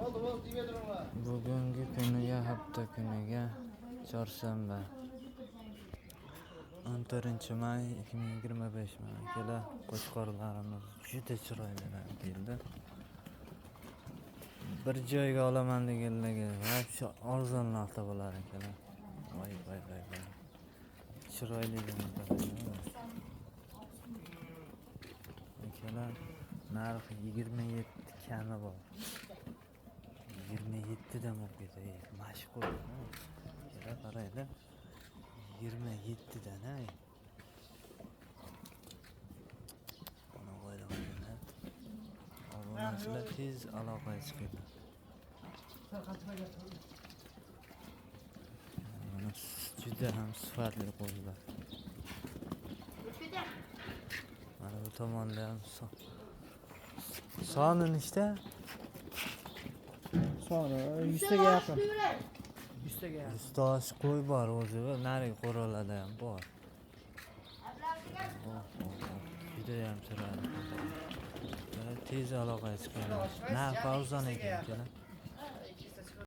Bugungi kuniga hafta kuniga chorshanba 14 may 2025. Mana akalar, qo'chqorlarimiz juda chiroyli keldi. Bir joyga olaman deganlarga вообще arzon narxda bo'lar akalar. Voy voy voy voy, chiroyligini qarang akalar. Narxi 27 kami bor, 27 dan bo'lib ketadi. Mashhur akalar, qaranglar, 27 dan. Ay, mana qo'ydi. Obunachilar, tez aloqaga chiqinglar. Mana juda ham sifatli qo'zilar. Mana bu tomonda ham soni nechta? Soni 100 taga yaqin. 100 taga yaqin. 100 ta oshiq qo'y bor o'zi va narigi qo'ralarda ham bor. Oh, oh, oh. Judayam chiroyli. Mana, tez aloqaga chiqinglar. Narxi arzon ekan, akalar.